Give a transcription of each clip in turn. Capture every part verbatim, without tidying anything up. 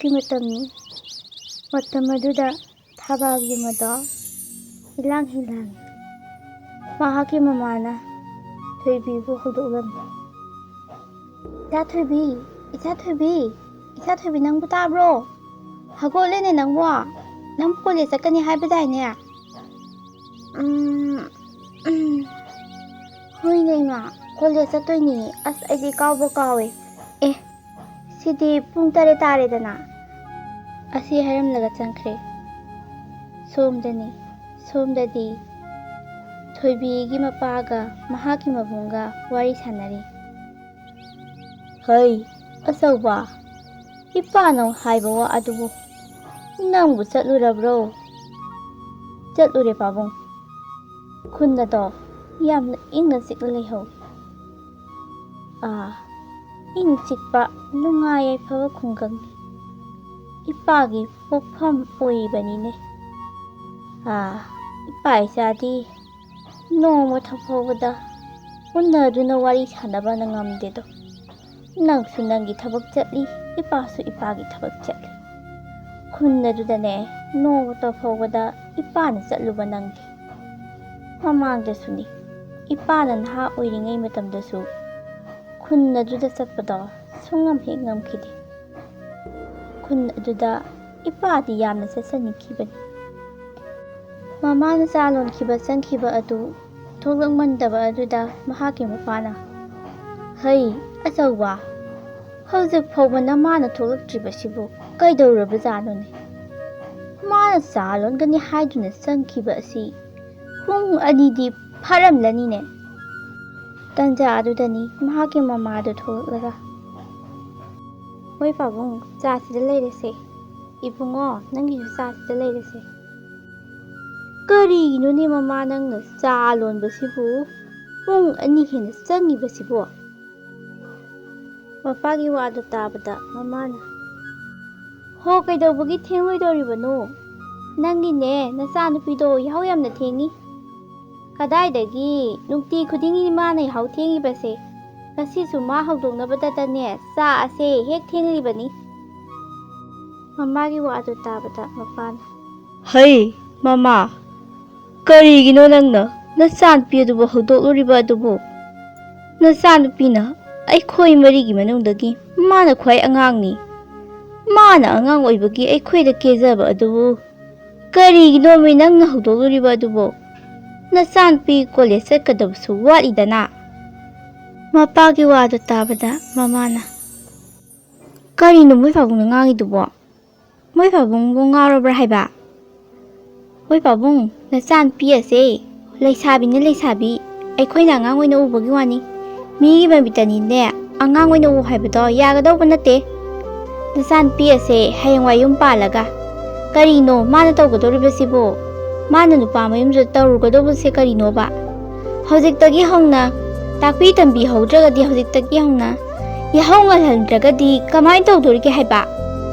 ꯑꯌꯨꯛꯀꯤ ꯃꯇꯝꯅꯤ꯫ ꯃꯇꯝ ꯑꯗꯨꯗ ꯊꯥꯕꯥꯜ ꯌꯨꯝ ꯑꯗꯣ ꯏꯂꯥꯡ ꯍꯤꯂꯥꯡ꯫ ꯃꯍꯥꯛꯀꯤ ꯃꯃꯥꯅ ꯊꯣꯏꯕꯤꯕꯨ ꯍꯧꯗꯣꯛꯂꯝꯃꯤ꯫ "ꯏꯆꯥ ꯊꯣꯏꯕꯤ, ꯏꯆꯥ ꯊꯣꯏꯕꯤ, ꯏꯆꯥ ꯊꯣꯏꯕꯤ, ꯅꯪꯕꯨ ꯇꯥꯕ꯭ꯔꯣ? ꯍꯧꯒꯠꯂꯦꯅꯦ ꯅꯪꯕꯨ꯫ ꯅꯪꯕꯨ ꯀꯣꯂꯦꯖ ꯆꯠꯀꯅꯤ ꯍꯥꯏꯕꯗꯥꯏꯅꯦ?" "ꯎꯝ, ꯎꯝ, ꯍꯣꯏꯅꯦ ꯏꯃꯥ, ꯀꯣꯂꯦꯖ ꯆꯠꯇꯣꯏꯅꯤ꯫ ꯑꯁ, ꯑꯩꯗꯤ ꯀꯥꯎꯕ ꯀꯥꯎꯋꯦ꯫ ꯑꯦ, ꯁꯤꯗꯤ ꯄꯨꯡ ꯇꯔꯦꯠ ꯇꯥꯔꯦꯗꯅ꯫" ꯑꯁꯤ ꯍꯥꯏꯔꯝꯂꯒ ꯆꯪꯈ꯭ꯔꯦ꯫ ꯁꯣꯝꯗꯅꯤ, ꯁꯣꯝꯗꯗꯤ ꯊꯣꯏꯕꯤꯒꯤ ꯃꯄꯥꯒ ꯃꯍꯥꯛꯀꯤ ꯃꯕꯨꯡꯒ ꯋꯥꯔꯤ ꯁꯥꯟꯅꯔꯤ꯫ "ꯍꯩ, ꯑꯆꯧꯕ, ꯏꯄꯥꯅ ꯍꯥꯏꯕ ꯋꯥ ꯑꯗꯨꯕꯨ ꯅꯪꯕꯨ ꯆꯠꯂꯨꯔꯕ꯭ꯔꯣ?" "ꯆꯠꯂꯨꯔꯦ ꯄꯥꯕꯨꯡ꯫ ꯈꯨꯟ ꯑꯗꯣ ꯌꯥꯝꯅ ꯏꯪꯅ ꯆꯤꯛꯅ ꯂꯩꯍꯧꯏ꯫" "ꯑꯥ, ꯏꯪ ꯆꯤꯛꯄ, ꯅꯨꯡꯉꯥꯏ ꯌꯥꯏꯐꯕ ꯈꯨꯡꯒꯪꯅꯤ꯫ ꯏꯄꯥꯒꯤ ꯄꯣꯛꯐꯝ ꯑꯣꯏꯔꯤꯕꯅꯤꯅꯦ꯫ ꯑꯥ, ꯏꯄꯥ ꯏꯆꯥꯗꯤ ꯅꯣꯡꯃꯇ ꯐꯥꯎꯕꯗ ꯎꯅꯗꯨꯅ ꯋꯥꯔꯤ ꯁꯥꯟꯅꯕꯅ ꯉꯝꯗꯦꯗꯣ꯫ ꯅꯪꯁꯨ ꯅꯪꯒꯤ ꯊꯕꯛ ꯆꯠꯂꯤ, ꯏꯄꯥꯁꯨ ꯏꯄꯥꯒꯤ ꯊꯕꯛ ꯆꯠꯂꯤ꯫ ꯈꯨꯟ ꯑꯗꯨꯗꯅꯦ, ꯅꯣꯡꯃꯇ ꯐꯥꯎꯕꯗ ꯏꯄꯥꯅ ꯆꯠꯂꯨꯕ ꯅꯪꯗꯦ꯫ ꯃꯃꯥꯡꯗꯁꯨꯅꯤ, ꯏꯄꯥꯅ ꯅꯍꯥ ꯑꯣꯏꯔꯤꯉꯩ ꯃꯇꯝꯗꯁꯨ ꯈꯨꯟ ꯑꯗꯨꯗ ꯆꯠꯄꯗꯣ ꯁꯨꯡꯉꯝ ꯍꯦꯛ ꯉꯝꯈꯤꯗꯦ꯫ ꯈꯨꯟ ꯑꯗꯨꯗ ꯏꯄꯥꯗꯤ ꯌꯥꯝꯅ ꯆꯠꯆꯅꯤꯡꯈꯤꯕꯅꯤ꯫" ꯃꯃꯥꯅ ꯆꯥ ꯂꯣꯟꯈꯤꯕ ꯆꯪꯈꯤꯕ ꯑꯗꯨ ꯊꯣꯛꯂꯛꯃꯟꯗꯕ ꯑꯗꯨꯗ ꯃꯍꯥꯛꯀꯤ ꯃꯄꯥꯅ, "ꯍꯩ, ꯑꯆꯧꯕ, ꯍꯧꯖꯤꯛ ꯐꯥꯎꯕ ꯅꯃꯥꯅ ꯊꯣꯛꯂꯛꯇ꯭ꯔꯤꯕꯁꯤꯕꯨ ꯀꯩꯗꯧꯔꯕꯖꯥꯠꯅꯣꯅꯦ? ꯃꯥꯅ ꯆꯥ ꯂꯣꯟꯒꯅꯤ ꯍꯥꯏꯗꯨꯅ ꯆꯪꯈꯤꯕ ꯑꯁꯤ ꯄꯨꯡ ꯑꯅꯤꯗꯤ ꯐꯥꯔꯝꯂꯅꯤꯅꯦ꯫" ꯇꯟꯖꯥ ꯑꯗꯨꯗꯅꯤ ꯃꯍꯥꯛꯀꯤ ꯃꯃꯥꯗꯨ ꯊꯣꯛꯂꯛꯂꯒ, "ꯍꯣꯏ ꯄꯥꯕꯨꯡ, ꯆꯥꯁꯤꯗ ꯂꯩꯔꯁꯦ꯫ ꯏꯕꯨꯡꯉꯣ, ꯅꯪꯒꯤꯁꯨ ꯆꯥꯁꯤꯗ ꯂꯩꯔꯁꯦ꯫" "ꯀꯔꯤꯒꯤꯅꯣꯅꯦ ꯃꯃꯥ, ꯅꯪꯅ ꯆꯥ ꯂꯣꯟꯕꯁꯤꯕꯨ ꯄꯨꯡ ꯑꯅꯤ ꯍꯦꯟꯅ ꯆꯪꯉꯤꯕꯁꯤꯕꯣ?" ꯃꯄꯥꯒꯤ ꯋꯥꯗꯨ ꯇꯥꯕꯗ ꯃꯃꯥꯅ, "ꯍꯣ, ꯀꯩꯗꯧꯕꯒꯤ ꯊꯦꯡꯂꯣꯏꯗꯧꯔꯤꯕꯅꯣ? ꯅꯪꯒꯤꯅꯦ, ꯅꯆꯥꯅꯨꯄꯤꯗꯣ ꯌꯥꯍꯧ ꯌꯥꯝꯅ ꯊꯦꯡꯉꯤ꯫" "ꯀꯗꯥꯏꯗꯒꯤ? ꯅꯨꯡꯇꯤ ꯈꯨꯗꯤꯡꯒꯤ ꯃꯥꯅ ꯌꯥꯍꯧ ꯊꯦꯡꯉꯤꯕꯁꯦ꯫ ꯉꯁꯤꯁꯨ ꯃꯥ ꯍꯧꯗꯣꯛꯅꯕꯗꯇꯅꯦ ꯆꯥ ꯑꯁꯦ ꯍꯦꯛ ꯊꯦꯡꯂꯤꯕꯅꯤ꯫" ꯃꯃꯥꯒꯤ ꯋꯥꯗꯨ ꯇꯥꯕꯗ ꯃꯄꯥꯅ, "ꯍꯩ, ꯃꯃꯥ, ꯀꯔꯤꯒꯤꯅꯣ ꯅꯪꯅ ꯅꯆꯥꯅꯨꯄꯤ ꯑꯗꯨꯕꯨ ꯍꯧꯗꯣꯛꯂꯨꯔꯤꯕ ꯑꯗꯨꯕꯨ? ꯅꯆꯥꯅꯨꯄꯤꯅ ꯑꯩꯈꯣꯏ ꯃꯔꯤꯒꯤ ꯃꯅꯨꯡꯗꯒꯤ ꯃꯥꯅ ꯈ꯭ꯋꯥꯏ ꯑꯉꯥꯡꯅꯤ꯫ ꯃꯥꯅ ꯑꯉꯥꯡ ꯑꯣꯏꯕꯒꯤ ꯑꯩꯈꯣꯏꯗ ꯀꯦꯖꯕ ꯑꯗꯨꯕꯨ ꯀꯔꯤꯒꯤꯅꯣꯃꯤ ꯅꯪꯅ ꯍꯧꯗꯣꯛꯂꯨꯔꯤꯕ ꯑꯗꯨꯕꯨ? ꯅꯆꯥꯅꯨꯄꯤ ꯀꯣꯂꯦꯖ ꯆꯠꯀꯗꯕꯁꯨ ꯋꯥꯠꯂꯤꯗꯅ?" ꯃꯄꯥꯒꯤ ꯋꯥꯗꯨ ꯇꯥꯕꯗ ꯃꯃꯥꯅ, "ꯀꯔꯤꯅꯣ ꯃꯣꯏ ꯄꯥꯕꯨꯡꯅ ꯉꯥꯡꯉꯤꯗꯨꯕꯣ? ꯃꯣꯏ ꯄꯥꯕꯨꯡꯕꯨ ꯉꯥꯎꯔꯕ꯭ꯔꯥ ꯍꯥꯏꯕ? ꯃꯣꯏ ꯄꯥꯕꯨꯡ, ꯅꯆꯥꯅꯨꯄꯤ ꯑꯁꯦ ꯂꯩꯁꯥꯕꯤꯅ ꯂꯩꯁꯥꯕꯤ, ꯑꯩꯈꯣꯏꯅ ꯑꯉꯥꯡ ꯑꯣꯏꯅ ꯎꯕꯒꯤ ꯋꯥꯅꯤ꯫ ꯃꯤꯒꯤ ꯃꯃꯤꯠꯇꯅꯤꯅꯦ ꯑꯉꯥꯡ ꯑꯣꯏꯅ ꯎ ꯍꯥꯏꯕꯗꯣ ꯌꯥꯒꯗꯧꯕ ꯅꯠꯇꯦ꯫ ꯅꯆꯥꯅꯨꯄꯤ ꯑꯁꯦ ꯍꯌꯦꯡꯋꯥꯏ ꯌꯨꯝ ꯄꯥꯜꯂꯒ ꯀꯔꯤꯅꯣ ꯃꯥꯅ ꯇꯧꯒꯗꯧꯔꯤꯕꯁꯤꯕꯣ? ꯃꯥꯅ ꯅꯨꯄꯥ ꯃꯌꯨꯝꯗ ꯇꯧꯔꯨꯒꯗꯧꯕꯁꯦ ꯀꯔꯤꯅꯣꯕ? ꯍꯧꯖꯤꯛꯇꯒꯤ ꯍꯧꯅ ꯇꯥꯛꯄꯤ ꯇꯝꯕꯤꯍꯧꯗ꯭ꯔꯒꯗꯤ, ꯍꯧꯖꯤꯛꯇꯒꯤ ꯍꯧꯅ ꯌꯥꯍꯧ ꯉꯜꯍꯟꯗ꯭ꯔꯒꯗꯤ ꯀꯃꯥꯏꯅ ꯇꯧꯗꯣꯔꯤꯒꯦ ꯍꯥꯏꯕ?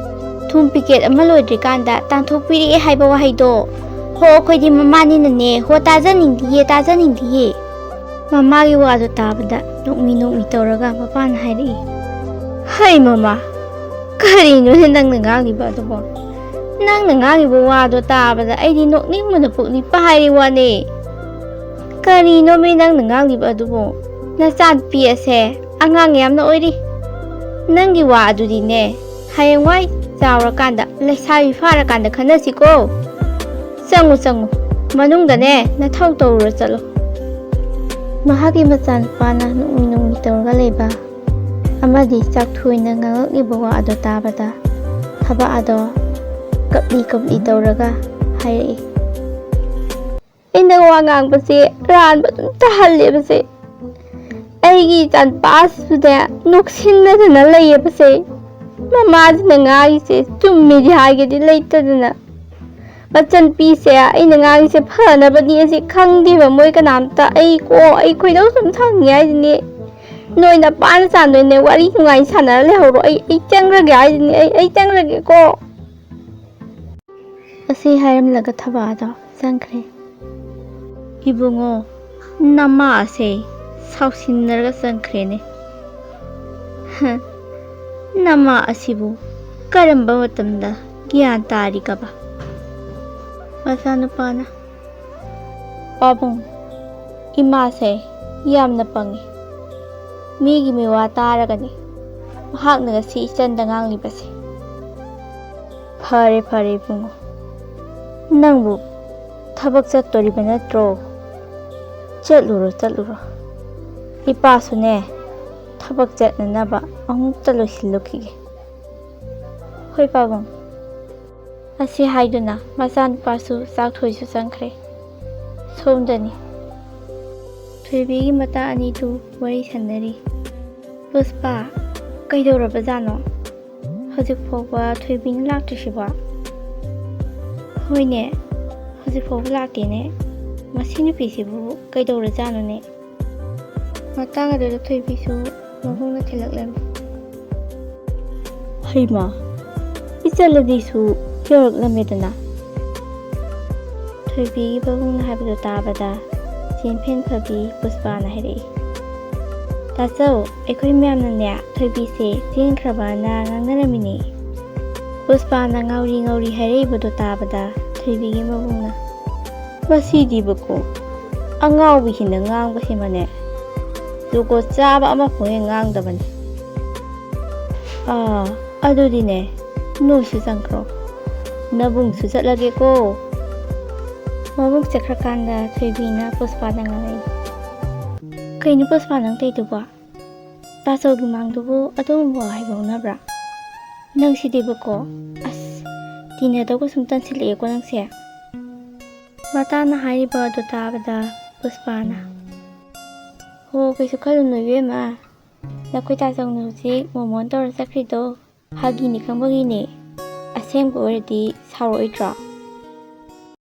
ꯊꯨꯝ ꯄꯤꯀꯦꯠ ꯑꯃ ꯂꯣꯏꯗ꯭ꯔꯤꯀꯥꯟꯗ ꯇꯥꯟꯊꯣꯛꯄꯤꯔꯛꯑꯦ ꯍꯥꯏꯕ ꯋꯥꯍꯩꯗꯣ꯫ ꯍꯣ, ꯑꯩꯈꯣꯏꯗꯤ ꯃꯃꯥꯅꯤꯅꯅꯦ꯫ ꯍꯣ, ꯇꯥꯖꯅꯤꯡꯗꯤꯌꯦ, ꯇꯥꯖꯅꯤꯡꯗꯤꯌꯦ꯫ ꯃꯃꯥꯒꯤ ꯋꯥꯗꯣ ꯇꯥꯕꯗ ꯅꯣꯛꯃꯤ ꯅꯣꯛꯃꯤ ꯇꯧꯔꯒ ꯃꯄꯥꯅ ꯍꯥꯏꯔꯛꯏ, "ꯍꯩ ꯃꯃꯥ, ꯀꯔꯤꯅꯣꯅꯦ ꯅꯪꯅ ꯉꯥꯡꯉꯤꯕ ꯑꯗꯨꯕꯣ? ꯅꯪꯅ ꯉꯥꯡꯉꯤꯕ ꯋꯥꯗꯣ ꯇꯥꯕꯗ ꯑꯩꯗꯤ ꯅꯣꯛꯅꯤꯡꯕꯅ ꯄꯨꯛꯂꯤ ꯄꯥꯏꯔꯤ ꯋꯥꯅꯦ꯫ ꯀꯔꯤꯅꯣꯃꯤ ꯅꯪꯅ ꯉꯥꯡꯂꯤꯕ ꯑꯗꯨꯕꯣ? ꯅꯆꯥꯅꯨꯄꯤ ꯑꯁꯦ ꯑꯉꯥꯡ ꯌꯥꯝꯅ ꯑꯣꯏꯔꯤ꯫ ꯅꯪꯒꯤ ꯋꯥ ꯑꯗꯨꯗꯤꯅꯦ, ꯍꯌꯦꯡꯋꯥꯏ ꯆꯥꯎꯔꯀꯥꯟꯗ, ꯂꯩꯁꯥꯕꯤ ꯐꯥꯔꯀꯥꯟꯗ ꯈꯟꯅꯁꯤꯀꯣ꯫ ꯆꯪꯉꯨ, ꯆꯪꯉꯨ, ꯃꯅꯨꯡꯗꯅꯦ ꯅꯊꯧ ꯇꯧꯔꯨꯔ ꯆꯠꯂꯣ꯫" ꯃꯍꯥꯛꯀꯤ ꯃꯆꯥꯅꯨꯄꯥꯅ ꯅꯣꯛꯃꯤ ꯅꯣꯛꯃꯤ ꯇꯧꯔꯒ ꯂꯩꯕ ꯑꯃꯗꯤ ꯆꯥꯛꯊꯣꯏꯅ ꯉꯥꯡꯂꯛꯂꯤꯕ ꯋꯥ ꯑꯗꯨ ꯇꯥꯕꯗ, ꯊꯕꯥꯛ ꯑꯗꯣ ꯀꯞꯂꯤ ꯀꯞꯂꯤ ꯇꯧꯔꯒ ꯍꯥꯏꯔꯛꯏ, "ꯑꯩꯅ ꯋꯥ ꯉꯥꯡꯕꯁꯦ ꯑꯔꯥꯟꯕ ꯑꯗꯨꯝ ꯇꯥꯍꯜꯂꯦꯕꯁꯦ꯫ ꯑꯩꯒꯤ ꯏꯆꯥꯅꯨꯄꯥꯁꯤꯁꯨꯅꯦ ꯅꯣꯛꯁꯤꯟꯅꯗꯅ ꯂꯩꯌꯦꯕꯁꯦ꯫ ꯃꯃꯥꯁꯤꯅ ꯉꯥꯡꯉꯤꯁꯦ ꯆꯨꯝꯃꯤꯗꯤ ꯍꯥꯏꯒꯦꯗꯤ ꯂꯩꯇꯗꯅ꯫ ꯃꯆꯟꯅꯨꯄꯤꯁꯦ ꯑꯩꯅ ꯉꯥꯡꯉꯤꯁꯦ ꯐꯅꯕꯅꯤ ꯑꯁꯤ ꯈꯪꯗꯦꯕ ꯃꯣꯏ ꯀꯅꯥꯝꯇ꯫ ꯑꯩ ꯀꯣ, ꯑꯩ ꯈꯣꯏꯗꯧ ꯁꯨꯝ ꯁꯥꯎꯅꯤꯡꯉꯦ ꯍꯥꯏꯁꯤꯅꯦ꯫ ꯅꯣꯏ ꯅꯄꯥꯅ ꯆꯥꯟꯗꯣꯏꯅꯦ, ꯋꯥꯔꯤ ꯅꯨꯡꯉꯥꯏ ꯁꯥꯟꯅꯔ ꯂꯩꯍꯧꯔꯣ꯫ ꯑꯩ, ꯑꯩ ꯆꯪꯈ꯭ꯔꯒꯦ ꯍꯥꯏꯁꯤꯅꯦ, ꯑꯩ, ꯑꯩ ꯆꯪꯈ꯭ꯔꯒꯦꯀꯣ꯫" ꯑꯁꯤ ꯍꯥꯏꯔꯝꯂꯒ ꯊꯕꯥꯗꯣ ꯆꯪꯈ꯭ꯔꯦ꯫ "ꯏꯕꯨꯡꯉꯣ, ꯅꯃꯥ ꯑꯁꯦ ꯁꯥꯎꯁꯤꯟꯅꯔꯒ ꯆꯪꯈ꯭ꯔꯦꯅꯦ꯫ ꯍ, ꯅꯃꯥ ꯑꯁꯤꯕꯨ ꯀꯔꯝꯕ ꯃꯇꯝꯗ ꯒ꯭ꯌꯥꯟ ꯇꯥꯔꯤꯒꯕ? ꯃꯆꯥꯅꯨꯄꯥꯅ, "ꯄꯥꯕꯨꯡ, ꯏꯃꯥꯁꯦ ꯌꯥꯝꯅ ꯄꯪꯉꯤ꯫ ꯃꯤꯒꯤ ꯃꯤꯋꯥ ꯇꯥꯔꯒꯅꯤ ꯃꯍꯥꯛꯅ ꯉꯁꯤ ꯏꯆꯟꯗ ꯉꯥꯡꯂꯤꯕꯁꯦ꯫" "ꯐꯔꯦ, ꯐꯔꯦ ꯏꯕꯨꯡꯉꯣ, ꯅꯪꯕꯨ ꯊꯕꯛ ꯆꯠꯇꯣꯔꯤꯕ ꯅꯠꯇ꯭ꯔꯣ? ꯆꯠꯂꯨꯔꯣ, ꯆꯠꯂꯨꯔꯣ꯫ ꯏꯄꯥꯁꯨꯅꯦ, ꯊꯕꯛ ꯆꯠꯅꯅꯕ ꯑꯃꯨꯛꯇ ꯂꯣꯏꯁꯤꯜꯂꯨꯈꯤꯒꯦ꯫" "ꯍꯣꯏ ꯄꯥꯕꯨꯡ꯫" ꯑꯁꯤ ꯍꯥꯏꯗꯨꯅ ꯃꯆꯥꯅꯨꯄꯥꯁꯨ ꯆꯥꯛꯊꯣꯏꯁꯨ ꯆꯪꯈ꯭ꯔꯦ꯫ ꯁꯣꯝꯗꯅꯤ ꯊꯣꯏꯕꯤꯒꯤ ꯃꯇꯥ ꯑꯅꯤꯗꯨ ꯋꯥꯔꯤ ꯁꯥꯟꯅꯔꯤ꯫ "ꯄꯨꯁꯄꯥ, ꯀꯩꯗꯧꯔꯕꯖꯥꯠꯅꯣ? ꯍꯧꯖꯤꯛ ꯐꯥꯎꯕ ꯊꯣꯏꯕꯤꯅ ꯂꯥꯛꯇ꯭ꯔꯤꯁꯤꯕꯣ?" "ꯍꯣꯏꯅꯦ, ꯍꯧꯖꯤꯛ ꯐꯥꯎꯕ ꯂꯥꯛꯇꯦꯅꯦ꯫ ꯃꯁꯤ ꯅꯨꯄꯤꯁꯤꯕꯨ ꯀꯩꯗꯧꯔꯖꯥꯠꯅꯣꯅꯦ?" ꯃꯇꯥꯡ ꯑꯗꯨꯗ ꯊꯣꯏꯕꯤꯁꯨ ꯃꯕꯨꯡꯅ ꯊꯤꯜꯂꯛꯂꯝꯃꯤ꯫ "ꯍꯩꯃꯥ, ꯏꯆꯜ ꯑꯅꯤꯁꯨ ꯌꯧꯔꯛꯂꯝꯃꯦꯗꯅ?" ꯊꯣꯏꯕꯤꯒꯤ ꯃꯕꯨꯡꯅ ꯍꯥꯏꯕꯗꯨ ꯇꯥꯕꯗ ꯆꯦꯟꯐꯦꯟ ꯐꯕꯤ ꯄꯨꯁꯄꯥꯅ ꯍꯥꯏꯔꯛꯏ, "ꯇꯥꯆꯧ, ꯑꯩꯈꯣꯏ ꯃꯌꯥꯝꯅꯅꯦ ꯊꯣꯏꯕꯤꯁꯦ ꯆꯦꯟꯈ꯭ꯔꯕꯅ ꯉꯥꯡꯅꯔꯝꯃꯤꯅꯦ꯫" ꯄꯨꯁꯄꯥꯅ ꯉꯥꯎꯔꯤ ꯉꯥꯎꯔꯤ ꯍꯥꯏꯔꯛꯏꯕꯗꯨ ꯇꯥꯕꯗ ꯊꯣꯏꯕꯤꯒꯤ ꯃꯕꯨꯡꯅ, "ꯃꯁꯤꯗꯤꯕꯀꯣ, ꯑꯉꯥꯎꯕꯤꯁꯤꯡꯅ ꯉꯥꯡꯕꯁꯤꯃꯅꯦ ꯖꯨꯒꯣꯠ ꯆꯥꯕ ꯑꯃꯐꯥꯎ ꯍꯦꯛ ꯉꯥꯡꯗꯕꯅꯤ꯫ ꯑꯥ, ꯑꯗꯨꯗꯤꯅꯦ, ꯅꯣꯏꯁꯨ ꯆꯪꯈ꯭ꯔꯣ꯫ ꯅꯕꯨꯡꯁꯨ ꯆꯠꯂꯒꯦꯀꯣ꯫" ꯃꯕꯨꯡ ꯆꯠꯈ꯭ꯔꯀꯥꯟꯗ ꯊꯣꯏꯕꯤꯅ ꯄꯨꯁꯄꯥꯗ ꯉꯥꯡꯉꯛꯏ, "ꯀꯩꯅꯣ ꯄꯨꯁꯄꯥ ꯅꯪ ꯇꯧꯏꯗꯨꯕꯣ? ꯇꯥꯆꯧꯒꯤ ꯃꯥꯡꯗꯨꯕꯨ ꯑꯗꯨꯒꯨꯝꯕ ꯋꯥꯍꯩ ꯍꯧꯅꯕ꯭ꯔꯥ? ꯅꯪꯁꯤꯗꯤꯕꯀꯣ, ꯑꯁ, ꯇꯤꯟꯅꯗꯧꯕ ꯁꯨꯝ ꯇꯟꯁꯤꯜꯂꯛꯑꯦꯀꯣ ꯅꯪꯁꯦ꯫" ꯃꯇꯥꯅ ꯍꯥꯏꯔꯤꯕ ꯑꯗꯨ ꯇꯥꯕꯗ ꯄꯨꯁꯄꯥꯅ, "ꯍꯣ, ꯀꯩꯁꯨ ꯈꯜꯂꯨꯅꯨ ꯏꯕꯦꯝꯃ, ꯅꯈꯣꯏ ꯇꯥꯆꯧꯅ ꯍꯧꯖꯤꯛ ꯃꯣꯃꯣꯟ ꯇꯧꯔ ꯆꯠꯈ꯭ꯔꯤꯗꯣ ꯐꯥꯒꯤꯅꯤ ꯈꯪꯕꯒꯤꯅꯦ꯫ ꯑꯁꯦꯡꯕ ꯑꯣꯏꯔꯗꯤ ꯁꯥꯎꯔꯛꯑꯣꯏꯗ꯭ꯔꯣ?"